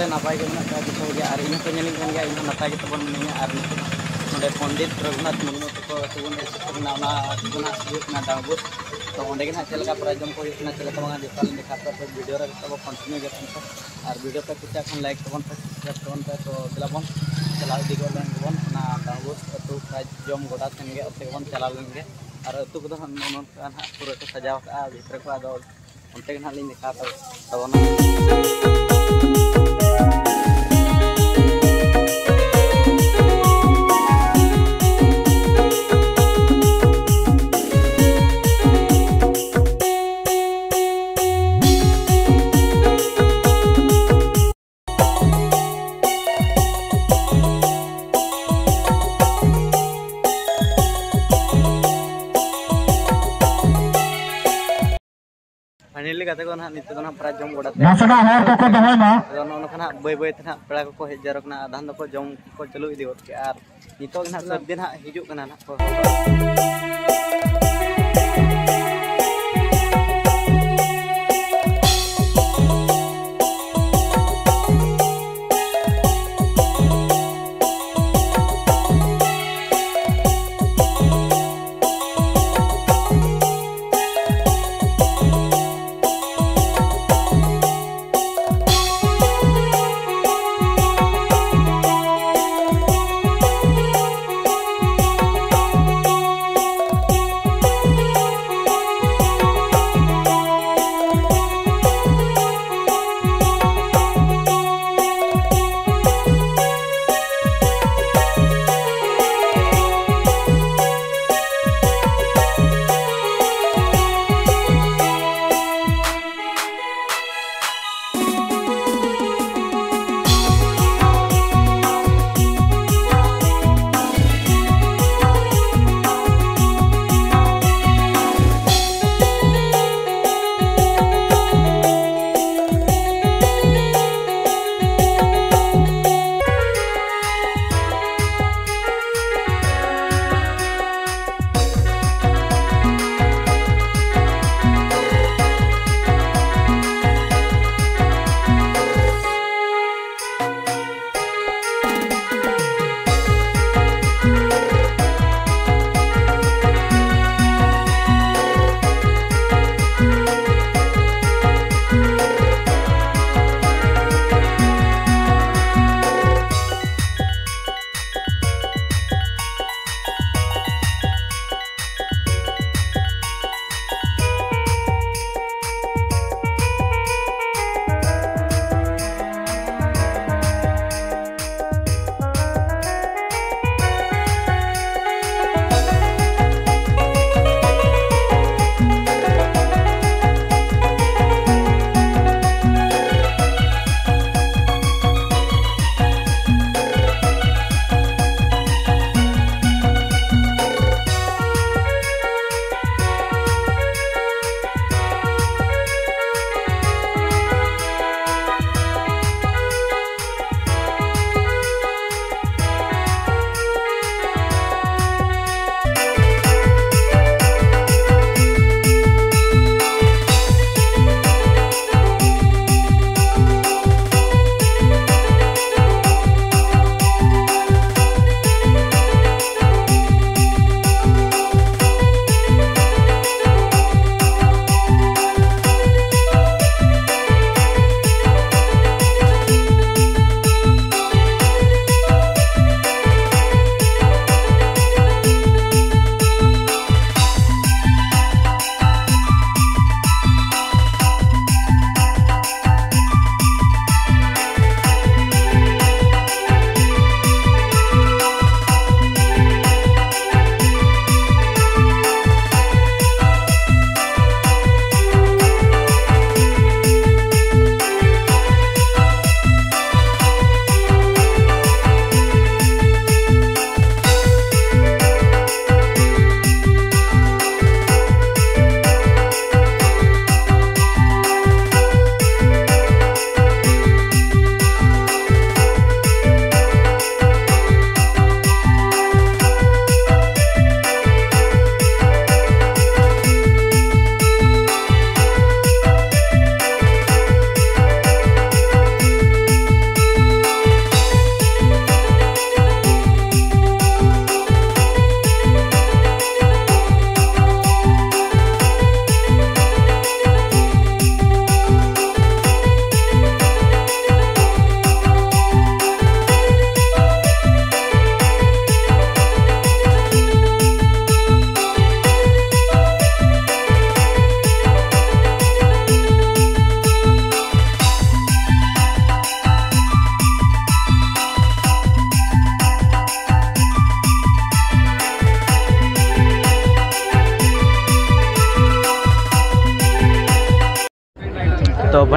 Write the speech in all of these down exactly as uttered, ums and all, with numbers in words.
ᱱᱟᱯᱟᱭ ᱜᱮ ᱢᱮᱱᱟᱜ ᱠᱚᱣᱟ ᱡᱚᱛᱚ ᱜᱮ, ᱟᱨ ᱤᱧ ᱦᱚᱸᱠᱚ ᱧᱮᱞᱤᱧ ᱠᱟᱱ ᱜᱮᱭᱟ, ᱤᱧ ᱦᱚᱸ ᱱᱟᱯᱟᱭ ᱜᱮ ᱛᱟᱵᱚᱱ ᱢᱤᱱᱟᱹᱧᱟ᱾ ᱟᱨ ᱱᱤᱛᱚᱜ ᱱᱚᱰᱮ ᱯᱚᱱᱰᱤᱛ ᱨᱚᱜᱷᱩᱱᱟᱛᱷ ᱢᱩᱨᱢᱩ ᱛᱟᱠᱚ ᱟᱹᱛᱩ ᱵᱚᱱ ᱦᱮᱡ ᱥᱮᱴᱮᱨ ᱮᱱᱟ, ᱚᱱᱟ ᱟᱹᱛᱩ ᱫᱚ ᱱᱟᱦᱟᱜ ᱦᱩᱭᱩᱜ ᱠᱟᱱᱟ ᱰᱟᱝᱜᱩᱨ᱾ ᱛᱚ ᱚᱸᱰᱮ ᱜᱮ ᱱᱟᱦᱟᱜ ᱪᱮᱫ ᱞᱮᱠᱟ ᱯᱨᱟᱭᱤᱡᱽ ᱡᱚᱢ ᱠᱚ ᱦᱩᱭᱩᱜ ᱠᱟᱱᱟ, ᱪᱮᱫ ᱞᱮᱠᱟ ᱵᱟᱝᱟ, ᱡᱚᱛᱚ ᱞᱤᱧ ᱫᱮᱠᱷᱟᱣ ᱯᱮᱭᱟ᱾ ᱛᱚ ᱵᱷᱤᱰᱤᱭᱳ ᱨᱮ ᱡᱚᱛᱚ ᱠᱚ ᱠᱚᱱᱴᱤᱱᱤᱭᱩ ᱜᱮ ᱛᱟᱦᱮᱱ ᱯᱮ, ᱟᱨ ᱵᱷᱤᱰᱤᱭᱳ ᱯᱮ ᱠᱩᱥᱤᱭᱟᱜ ᱠᱷᱟᱱ ᱞᱟᱭᱤᱠ ᱛᱟᱵᱚᱱ ᱯᱮ, ᱥᱟᱵᱥᱠᱨᱟᱭᱤᱵ ᱛᱟᱵᱚᱱ ᱯᱮ᱾ ᱛᱚ ᱫᱮᱞᱟ ᱵᱚᱱ ᱪᱟᱞᱟᱣ ᱤᱫᱤ ᱜᱚᱫ ᱞᱮᱱ ᱜᱮᱵᱚᱱ ᱚᱱᱟ ᱰᱟᱝᱜᱩᱨ ᱟᱹᱛᱩ ᱯᱨᱟᱭᱤᱡᱽ ᱡᱚᱢ ᱜᱚᱰᱟ ᱥᱮᱱ ᱜᱮ, ᱚᱱᱛᱮ ᱜᱮᱵᱚᱱ ᱪᱟᱞᱟᱣ ᱞᱮᱱ ᱜᱮ᱾ ᱟᱨ ᱟᱹᱛᱩ ᱠᱚᱫᱚ ᱱᱟᱦᱟᱜ ᱱᱚᱜᱼᱚ ᱱᱚᱝᱠᱟ ᱱᱟᱦᱟᱜ ᱯᱩᱨᱟᱹ ᱠᱚ ᱥᱟᱡᱟᱣ ᱠᱟᱜᱼᱟ ᱵᱷᱤᱛᱨᱤ ᱠᱚ, ᱟᱫᱚ ᱚᱱᱛᱮ ᱜᱮ ᱱᱟᱦᱟᱜ ᱞᱤᱧ ᱫᱮᱠᱷᱟᱣ ᱛᱟᱵᱚᱱᱟ᱾ ᱯᱷᱟᱭᱱᱟᱞᱤ ᱜᱟᱛᱮ ᱠᱚ ᱱᱟᱦᱟᱜ ᱱᱤᱛᱚᱜ ᱫᱚ ᱱᱟᱦᱟᱜ ᱯᱨᱟᱭᱤᱡᱽ ᱡᱚᱢ ᱜᱚᱰᱟ ᱛᱮ ᱱᱟᱥᱮᱱᱟᱜ ᱦᱚᱲ ᱠᱚᱠᱚ ᱫᱚᱦᱚᱭ ᱢᱟ᱾ ᱟᱫᱚ ᱱᱚᱜᱼᱚ ᱱᱚᱝᱠᱟ ᱱᱟᱦᱟᱜ ᱵᱟᱹᱭ ᱵᱟᱹᱭ ᱛᱮ ᱱᱟᱦᱟᱜ ᱯᱮᱲᱟ ᱠᱚᱠᱚ ᱦᱮᱡ ᱡᱟᱣᱨᱟᱜ ᱠᱟᱱᱟ, ᱟᱫᱷᱟᱱ ᱫᱚᱠᱚ ᱡᱚᱢ ᱠᱚ ᱪᱟᱹᱞᱩ ᱤᱫᱤ ᱜᱚᱫ ᱠᱮᱜᱼᱟ, ᱟᱨ ᱱᱤᱛᱚᱜ ᱜᱮ ᱱᱟᱦᱟᱜ ᱥᱟᱹᱨᱫᱤ ᱱᱟᱦᱟᱜ ᱦᱤᱡᱩᱜ ᱠᱟᱱᱟ ᱱᱟᱦᱟᱜ ᱠᱚ᱾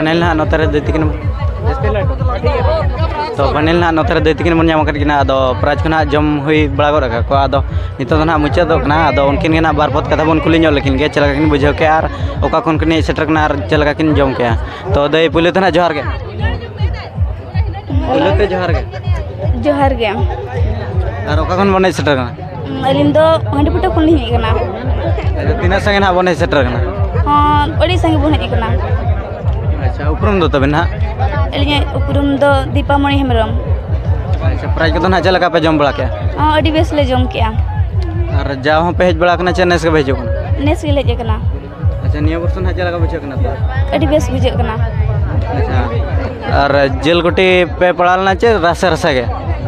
ᱯᱷᱟᱭᱱᱮᱞ ᱱᱟᱦᱟᱜ ᱱᱚᱛᱮ ᱨᱮ ᱫᱟᱹᱭ ᱛᱤᱠᱤᱱ, ᱛᱚ ᱯᱷᱟᱭᱱᱮᱞ ᱱᱟᱦᱟᱜ ᱱᱚᱛᱮ ᱨᱮ ᱫᱟᱹᱭ ᱛᱤᱠᱤᱱ ᱵᱚᱱ ᱧᱟᱢ ᱟᱠᱟᱫ ᱠᱤᱱᱟ᱾ ᱟᱫᱚ ᱯᱨᱟᱭᱤᱡᱽ ᱠᱚ ᱱᱟᱦᱟᱜ ᱡᱚᱢ ᱦᱩᱭ ᱵᱟᱲᱟ ᱜᱚᱫ ᱟᱠᱟᱫ ᱠᱚᱣᱟ᱾ ᱟᱫᱚ ᱱᱤᱛᱚᱜ ᱫᱚ ᱱᱟᱦᱟᱜ ᱢᱩᱪᱟᱹᱫᱚᱜ ᱠᱟᱱᱟ᱾ ᱟᱫᱚ ᱩᱱᱠᱤᱱ ᱜᱮ ᱱᱟᱦᱟᱜ ᱵᱟᱨ ᱯᱚᱫ ᱠᱟᱛᱷᱟ ᱵᱚᱱ ᱠᱩᱞᱤ ᱧᱚᱜ ᱞᱮᱠᱤᱱ ᱜᱮ, ᱪᱮᱫ ᱞᱮᱠᱟ ᱠᱤᱱ ᱵᱩᱡᱷᱟᱹᱣ ᱠᱮᱜᱼᱟ ᱟᱨ ᱚᱠᱟ ᱠᱷᱚᱱ ᱠᱤᱱ ᱦᱮᱡ ᱥᱮᱴᱮᱨ ᱠᱟᱱᱟ ᱟᱨ ᱪᱮᱫ ᱞᱮᱠᱟ ᱠᱤᱱ ᱡᱚᱢ ᱠᱮᱜᱼᱟ᱾ ᱛᱚ ᱫᱟᱹᱭ, ᱯᱩᱭᱞᱩ ᱛᱮ ᱱᱟᱦᱟᱜ ᱡᱚᱦᱟᱨ ᱜᱮ᱾ ᱯᱩᱭᱞᱩ ᱛᱮ ᱡᱚᱦᱟᱨ ᱜᱮ᱾ ᱡᱚᱦᱟᱨ ᱜᱮ᱾ ᱟᱨ ᱚᱠᱟ ᱠᱷᱚᱱ ᱵᱚᱱ ᱦᱮᱡ ᱥᱮᱴᱮᱨ ᱠᱟᱱᱟ? ᱟᱹᱞᱤᱧ ᱫᱚ ᱦᱟᱺᱰᱤᱯᱩᱴᱟᱹ ᱠᱷᱚᱱ ᱞᱤᱧ ᱦᱮᱡ ᱟᱠᱟᱱᱟ᱾ ᱟᱪᱪᱷᱟ, ᱛᱤᱱᱟᱹᱜ ᱥᱟᱺᱜᱤᱧ ᱱᱟᱦᱟᱜ ᱵᱚᱱ ᱦᱮᱡ ᱥᱮᱴᱮᱨ ᱠᱟᱱᱟ? ᱦᱚᱸ, ᱟᱹᱰᱤ ᱥᱟᱺᱜᱤᱧ ᱵᱚᱱ ᱦᱮᱡ ᱟᱠᱟᱱᱟ᱾ ᱟᱪᱪᱷᱟ, ᱩᱯᱨᱩᱢ ᱫᱚ ᱛᱟᱵᱮᱱ ᱱᱟᱦᱟᱜ? ᱟᱹᱞᱤᱧᱟᱜ ᱩᱯᱨᱩᱢ ᱫᱚ ᱫᱤᱯᱟᱢᱚᱬᱤ ᱦᱮᱢᱵᱨᱚᱢ᱾ ᱟᱪᱪᱷᱟ, ᱯᱨᱟᱭᱤᱡᱽ ᱠᱚᱫᱚ ᱱᱟᱦᱟᱜ ᱪᱮᱫ ᱞᱮᱠᱟ ᱯᱮ ᱡᱚᱢ ᱵᱟᱲᱟ ᱠᱮᱜᱼᱟ? ᱦᱚᱸ, ᱟᱹᱰᱤ ᱵᱮᱥ ᱞᱮ ᱡᱚᱢ ᱠᱮᱜᱼᱟ᱾ ᱟᱨ ᱡᱟᱣ ᱦᱚᱸᱯᱮ ᱦᱮᱡ ᱵᱟᱲᱟ ᱟᱠᱟᱱᱟ ᱪᱮ ᱱᱮᱥ ᱜᱮᱯᱮ ᱦᱤᱡᱩᱜ ᱠᱟᱱᱟ? ᱱᱮᱥ ᱜᱮᱞᱮ ᱦᱮᱡ ᱟᱠᱟᱱᱟ᱾ ᱟᱪᱪᱷᱟ, ᱱᱤᱭᱟᱹ ᱵᱚᱨᱥᱚ ᱱᱟᱦᱟᱜ ᱪᱮᱫ ᱞᱮᱠᱟ ᱵᱩᱡᱷᱟᱹᱜ ᱠᱟᱱᱟ ᱛᱚ? ᱟᱹᱰᱤ ᱵᱮᱥ ᱵᱩᱡᱷᱟᱹᱜ ᱠᱟᱱᱟ᱾ ᱟᱪᱪᱷᱟ, ᱟᱨ ᱡᱤᱞ ᱠᱩᱴᱤ ᱯᱮ ᱯᱟᱲᱟᱣ ᱞᱮᱱᱟ ᱪᱮ ᱨᱟᱥᱮ ᱨᱟᱥᱮ ᱜᱮ?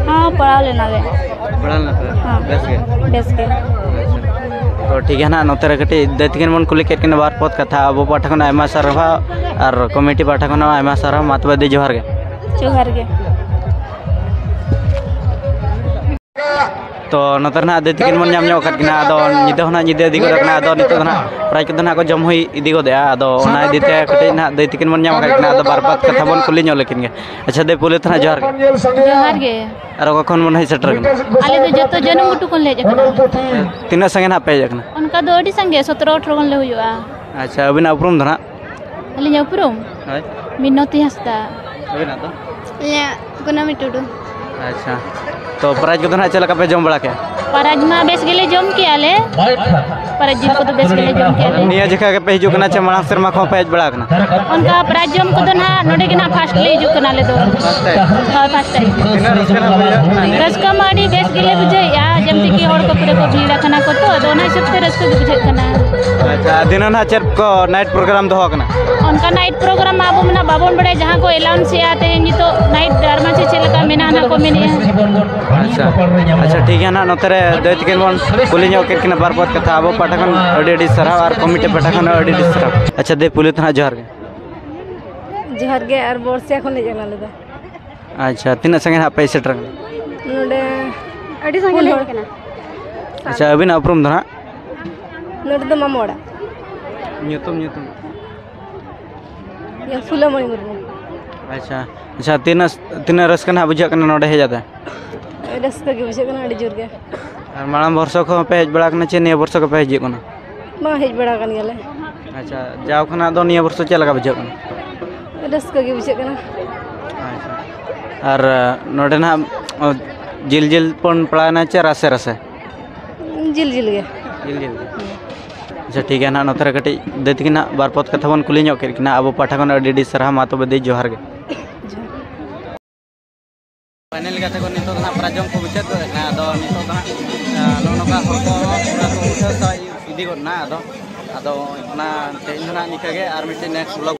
ᱦᱚᱸ, ᱯᱟᱲᱟᱣ ᱞᱮᱱᱟᱞᱮ᱾ ᱯᱟᱲᱟᱣ ᱞᱮᱱᱟ ᱯᱮ? ᱦᱚᱸ᱾ ᱵᱮᱥ ᱜᱮ? ᱵᱮᱥ ᱜᱮ᱾ ᱟᱪᱪᱷᱟ᱾ ᱛᱚ ᱴᱷᱤᱠ ᱜᱮᱭᱟ ᱱᱟᱦᱟᱜ, ᱱᱚᱛᱮ ᱨᱮ ᱠᱟᱹᱴᱤᱡ ᱫᱟᱹᱭ ᱛᱤᱠᱤᱱ ᱵᱚᱱ ᱠᱩᱞᱤ ᱠᱮᱫ ᱠᱤᱱᱟ ᱵᱟᱨ ᱯᱚᱫ ᱠᱟᱛᱷᱟ᱾ ᱟᱵᱚ ᱯᱟᱦᱴᱟ ᱠᱷᱚᱱ ᱟᱭᱢᱟ ᱥᱟᱨᱦᱟᱣ ᱟᱨ ᱠᱚᱢᱤᱴᱤ ᱯᱟᱦᱴᱟ ᱠᱷᱚᱱ ᱦᱚᱸ ᱟᱭᱢᱟ ᱥᱟᱨᱦᱟᱣ᱾ ᱢᱟ ᱛᱚᱵᱮ ᱫᱤ, ᱡᱚᱦᱟᱨ ᱜᱮ᱾ ᱡᱚᱦᱟᱨ ᱜᱮ᱾ ᱛᱚ ᱱᱚᱛᱮ ᱨᱮ ᱱᱟᱦᱟᱜ ᱫᱟᱹᱭ ᱛᱤᱠᱤᱱ ᱵᱚᱱ ᱧᱟᱢ ᱧᱚᱜ ᱟᱠᱟᱫ ᱠᱤᱱᱟ᱾ ᱟᱫᱚ ᱧᱤᱫᱟᱹ ᱦᱚᱸ ᱱᱟᱦᱟᱜ ᱧᱤᱫᱟᱹ ᱤᱫᱤ ᱜᱚᱫ ᱟᱠᱟᱱᱟ᱾ ᱟᱫᱚ ᱱᱤᱛᱚᱜ ᱫᱚ ᱱᱟᱦᱟᱜ ᱯᱨᱟᱭᱤᱡᱽ ᱠᱚᱫᱚ ᱱᱟᱦᱟᱜ ᱠᱚ ᱡᱚᱢ ᱦᱩᱭ ᱤᱫᱤ ᱜᱚᱫᱮᱜᱼᱟ᱾ ᱟᱫᱚ ᱚᱱᱟ ᱤᱫᱤ ᱛᱮ ᱠᱟᱹᱴᱤᱡ ᱱᱟᱦᱟᱜ ᱫᱟᱹᱭ ᱛᱤᱠᱤᱱ ᱵᱚᱱ ᱧᱟᱢ ᱟᱠᱟᱫ ᱠᱤᱱᱟ᱾ ᱟᱫᱚ ᱵᱟᱨ ᱯᱟᱸᱪ ᱠᱟᱛᱷᱟ ᱵᱚᱱ ᱠᱩᱞᱤ ᱧᱚᱜ ᱞᱮᱠᱤᱱ ᱜᱮ᱾ ᱟᱪᱪᱷᱟ ᱫᱟᱹᱭ, ᱯᱳᱭᱞᱳ ᱛᱮ ᱱᱟᱦᱟᱜ ᱡᱚᱦᱟᱨ ᱜᱮ᱾ ᱡᱚᱦᱟᱨ ᱜᱮ᱾ ᱟᱨ ᱚᱠᱟ ᱠᱷᱚᱱ ᱵᱚᱱ ᱦᱮᱡ ᱥᱮᱴᱮᱨ ᱟᱠᱟᱱᱟ? ᱟᱞᱮ ᱫᱚ ᱡᱚᱛᱚ ᱡᱟᱹᱱᱩᱢ ᱜᱷᱩᱴᱩ ᱠᱷᱚᱱ ᱞᱮ ᱦᱮᱡ ᱟᱠᱟᱱᱟ᱾ ᱛᱤᱱᱟᱹᱜ ᱥᱟᱸᱜᱮ ᱱᱟᱦᱟᱜ ᱯᱮ ᱦᱮᱡ ᱟᱠᱟᱱᱟ? ᱚᱱᱠᱟ ᱫᱚ ᱟᱹᱰᱤ ᱥᱟᱸᱜᱮ, ᱥᱚᱛᱨᱚ ᱟᱴᱷᱨᱚ ᱜᱟᱱ ᱞᱮ ᱦᱩᱭᱩᱜᱼᱟ᱾ ᱟᱪᱪᱷᱟ, ᱟᱹᱵᱤᱱᱟᱜ ᱩᱯᱨᱩᱢ ᱫᱚ ᱱᱟᱦᱟᱜ? ᱟᱹᱞᱤᱧᱟᱜ ᱩᱯᱨᱩᱢ? ᱦᱳᱭ᱾ ᱢᱤᱱᱚᱛᱤ ᱦᱟᱸᱥᱫᱟ᱾ ᱟᱹᱵᱤᱱᱟᱜ ᱫᱚ? ᱤᱧᱟᱹᱜ ᱠᱩᱱᱟᱹᱢᱤ ᱴᱩᱰᱩ᱾ ᱟᱪᱪᱷᱟ, ᱛᱚ ᱯᱨᱟᱭᱤᱡᱽ ᱠᱚᱫᱚ ᱱᱟᱦᱟᱜ ᱪᱮᱫ ᱞᱮᱠᱟ ᱯᱮ ᱡᱚᱢ ᱵᱟᱲᱟ ᱠᱮᱜᱼᱟ? ᱯᱨᱟᱭᱤᱡᱽ ᱢᱟ ᱵᱮᱥ ᱜᱮᱞᱮ ᱡᱚᱢ ᱠᱮᱜᱼᱟ ᱞᱮ᱾ ᱯᱨᱟᱭᱤᱡᱽ ᱡᱤᱞ ᱠᱚᱫᱚ ᱵᱮᱥ ᱜᱮᱞᱮ ᱡᱚᱢ ᱠᱮᱜᱼᱟ ᱞᱮ᱾ ᱱᱤᱭᱟᱹ ᱡᱮᱠᱷᱟ ᱜᱮᱯᱮ ᱦᱤᱡᱩᱜ ᱠᱟᱱᱟ ᱪᱮ ᱢᱟᱲᱟᱝ ᱥᱮᱨᱢᱟ ᱠᱷᱚᱱ ᱯᱮ ᱦᱮᱡ ᱵᱟᱲᱟ ᱟᱠᱟᱱᱟ? ᱚᱱᱠᱟ ᱯᱨᱟᱭᱤᱡᱽ ᱡᱚᱢ ᱠᱚᱫᱚ ᱱᱟᱦᱟᱜ ᱱᱚᱰᱮ ᱜᱮ ᱱᱟᱦᱟᱜ ᱯᱷᱟᱥᱴ ᱞᱮ ᱦᱤᱡᱩᱜ ᱠᱟᱱᱟ ᱟᱞᱮ ᱫᱚ᱾ First time? ᱦᱳᱭ, ᱯᱷᱟᱥᱴ ᱴᱟᱭᱤᱢ᱾ ᱛᱤᱱᱟᱹᱜ ᱨᱟᱹᱥᱠᱟᱹ ᱱᱟᱦᱟᱜ ᱵᱩᱡᱷᱟᱹᱜ ᱠᱟᱱᱟ? ᱨᱟᱹᱥᱠᱟᱹ ᱢᱟ ᱟᱹᱰᱤ ᱵᱮᱥ ᱜᱮᱞᱮ ᱵᱩᱡᱷᱟᱹᱣᱮᱫᱼᱟ, ᱡᱮᱢᱛᱤ ᱠᱤ ᱦᱚᱲ ᱠᱚ ᱯᱩᱨᱟᱹ ᱠᱚ ᱵᱷᱤᱲ ᱟᱠᱟᱱᱟ ᱠᱚ ᱛᱚ, ᱟᱫᱚ ᱚᱱᱟ ᱦᱤᱥᱟᱹᱵ ᱛᱮ ᱨᱟᱹᱥᱠᱟᱹ ᱜᱮ ᱵᱩᱡᱷᱟᱹᱜ ᱠᱟᱱᱟ᱾ ᱟᱪᱪᱷᱟ, ᱫᱤᱱᱟᱹᱝ ᱱᱟᱦᱟᱜ ᱪᱮᱫ ᱠᱚ ᱱᱟᱭᱤᱴ ᱯᱨᱳᱜᱨᱟᱢ ᱫᱚᱦᱚ ᱟᱠᱟᱱᱟ? ᱚᱱᱠᱟ ᱱᱟᱭᱤᱴ ᱯᱨᱳᱜᱨᱟᱢ ᱢᱟ ᱟᱵᱚ ᱢᱟ ᱱᱟᱜ ᱵᱟᱵᱚᱱ ᱵᱟᱲᱟᱭᱟ, ᱡᱟᱦᱟᱸ ᱠᱚ ᱮᱞᱟᱣᱩᱱᱥ ᱮᱫᱼᱟ ᱛᱮᱦᱮᱧ ᱱᱤᱛᱚᱜ ᱱᱟᱭᱤᱴ ᱰᱨᱟᱢᱟ ᱥᱮ ᱪᱮᱫ ᱞᱮᱠᱟ ᱢᱮᱱᱟᱜᱼᱟ ᱱᱟᱜ ᱠᱚ ᱢᱮᱱᱮᱫᱼᱟ᱾ ᱟᱪᱪᱷᱟ, ᱟᱪᱪᱷᱟ, ᱴᱷᱤᱠ ᱜᱮᱭᱟ ᱱᱟᱜ, ᱱᱚᱛᱮ ᱨᱮ ᱫᱟᱹᱭ ᱛᱤᱠᱤᱱ ᱵᱚᱱ ᱠᱩᱞᱤ ᱧᱚᱜ ᱠᱮᱫ ᱠᱤᱱᱟ ᱵᱟᱨ ᱯᱚᱫ ᱠᱟᱛᱷᱟ᱾ ᱟᱵᱚ ᱯᱟᱦᱴᱟ ᱠᱷᱚᱱ ᱟᱹᱰᱤ ᱟᱹᱰᱤ ᱥᱟᱨᱦᱟᱣ ᱟᱨ ᱠᱚᱢᱤᱴᱤ ᱯᱟᱦᱴᱟ ᱠᱷᱚᱱ ᱦᱚᱸ ᱟᱹᱰᱤ ᱟᱹᱰᱤ ᱥᱟᱨᱦᱟᱣ᱾ ᱟᱪᱪᱷᱟ ᱫᱟᱹᱭ, ᱯᱩᱭᱞᱩ ᱛᱮ ᱱᱟᱜ ᱡᱚᱦᱟᱨ ᱜᱮ᱾ ᱡᱚᱦᱟᱨ ᱜᱮ, ᱟᱨ ᱵᱚᱨᱥᱤᱭᱟ ᱠᱷᱚᱱ ᱞᱮ ᱦᱮᱡ ᱟᱠᱟᱱᱟ ᱟᱞᱮ ᱫᱚ᱾ ᱟᱪᱪᱷᱟ, ᱛᱤᱱᱟᱹᱜ ᱥᱟᱺᱜᱤᱧ ᱦᱟᱸᱜ ᱯᱮ ᱥᱮᱴᱮᱨ ᱟᱠᱟᱱᱟ? ᱱᱚᱰᱮ ᱟᱹᱰᱤ ᱥᱟᱺᱜᱤᱧ ᱞᱮ ᱦᱮᱡ ᱟᱠᱟᱱᱟ᱾ ᱟᱪᱪᱷᱟ, ᱟᱹᱵᱤᱱᱟᱜ ᱩᱯᱨᱩᱢ ᱫᱚ ᱱᱟᱦᱟᱜ? ᱱᱚᱰᱮ ᱫᱚ ᱢᱟᱢᱚ ᱚᱲᱟᱜ᱾ ᱧᱩᱛᱩᱢ, ᱧᱩᱛᱩᱢ? ᱤᱭᱟᱹ, ᱯᱷᱩᱞᱟᱢᱚᱱᱤ ᱢᱩᱨᱢᱩ᱾ ᱟᱪᱪᱷᱟ᱾ ᱟᱪᱪᱷᱟ, ᱛᱤᱱᱟᱹᱜ, ᱛᱤᱱᱟᱹᱜ ᱨᱟᱹᱥᱠᱟᱹ ᱱᱟᱦᱟᱜ ᱵᱩᱡᱷᱟᱹᱜ ᱠᱟᱱᱟ ᱱᱚᱰᱮ ᱦᱮᱡ ᱠᱟᱛᱮ? ᱨᱟᱹᱥᱠᱟᱹ ᱜᱮ ᱵᱩᱡᱷᱟᱹᱜ ᱠᱟᱱᱟ ᱟᱹᱰᱤ ᱡᱳᱨ ᱜᱮ᱾ ᱟᱨ ᱢᱟᱲᱟᱝ ᱵᱚᱨᱥᱚ ᱠᱚᱦᱚᱸ ᱯᱮ ᱦᱮᱡ ᱵᱟᱲᱟ ᱟᱠᱟᱱᱟ ᱪᱮ ᱱᱤᱭᱟᱹ ᱵᱚᱨᱥᱚ ᱜᱮᱯᱮ ᱦᱤᱡᱩᱜ ᱠᱟᱱᱟ? ᱵᱟᱝ, ᱦᱮᱡ ᱵᱟᱲᱟ ᱟᱠᱟᱱ ᱜᱮᱭᱟᱞᱮ᱾ ᱟᱪᱪᱷᱟ, ᱡᱟᱣ ᱠᱷᱚᱱᱟᱜ ᱫᱚ ᱱᱤᱭᱟᱹ ᱵᱚᱨᱥᱚ ᱪᱮᱫ ᱞᱮᱠᱟ ᱵᱩᱡᱷᱟᱹᱜ ᱠᱟᱱᱟ? ᱨᱟᱹᱥᱠᱟᱹ ᱜᱮ ᱵᱩᱡᱷᱟᱹᱜ ᱠᱟᱱᱟ᱾ ᱟᱪᱪᱷᱟ᱾ ᱟᱨ, ᱱᱚᱰᱮ ᱱᱟᱦᱟᱜ, ᱡᱤᱞ ᱡᱤᱞ ᱵᱚᱱ ᱯᱟᱲᱟᱣᱮᱱᱟ ᱪᱮ ᱨᱟᱥᱮ ᱨᱟᱥᱮ? ᱡᱤᱞ ᱡᱤᱞ ᱜᱮ᱾ ᱡᱤᱞ ᱡᱤᱞ ᱜᱮ᱾ ᱟᱪᱪᱷᱟ, ᱴᱷᱤᱠ ᱜᱮᱭᱟ ᱱᱟᱦᱟᱜ, ᱱᱚᱛᱮ ᱨᱮ ᱠᱟᱹᱴᱤᱡ ᱫᱟᱹᱭ ᱛᱟᱹᱠᱤᱱ ᱱᱟᱦᱟᱜ ᱵᱟᱨ ᱯᱚᱫ ᱠᱟᱛᱷᱟ ᱵᱚᱱ ᱠᱩᱞᱤ ᱧᱚᱜ ᱠᱮᱫ ᱠᱤᱱᱟ᱾ ᱟᱵᱚ ᱯᱟᱦᱴᱟ ᱠᱷᱚᱱ ᱟᱹᱰᱤ ᱟᱹᱰᱤ ᱥᱟᱨᱦᱟᱣ᱾ ᱢᱟ ᱛᱚᱵᱮ ᱫᱟᱹᱭ, ᱡᱚᱦᱟᱨ ᱜᱮ᱾ ᱯᱷᱟᱭᱱᱮᱞ ᱜᱟᱛᱮ ᱠᱚ ᱱᱤᱛᱚᱜ ᱫᱚ ᱱᱟᱦᱟᱜ ᱯᱨᱟᱭᱤᱡᱽ ᱡᱚᱢ ᱠᱚ ᱢᱩᱪᱟᱹᱫ ᱜᱚᱫ ᱟᱠᱟᱱᱟ᱾ ᱟᱫᱚ ᱱᱤᱛᱚᱜ ᱫᱚ ᱱᱟᱦᱟᱜ, ᱟ, ᱱᱚᱜᱼᱚ ᱱᱚᱝᱠᱟ ᱦᱚᱲ ᱠᱚ ᱯᱩᱨᱟᱹ ᱠᱚ ᱩᱴᱷᱟᱹᱣ ᱥᱟᱶ ᱤᱫᱤ ᱜᱚᱫ ᱮᱱᱟ᱾ ᱟᱫᱚ, ᱟᱫᱚ ᱚᱱᱟ ᱛᱮᱦᱮᱧ ᱫᱚ ᱱᱟᱦᱟᱜ ᱱᱤᱝᱠᱟᱹ ᱜᱮ, ᱟᱨ ᱢᱤᱫᱴᱮᱱ next vlog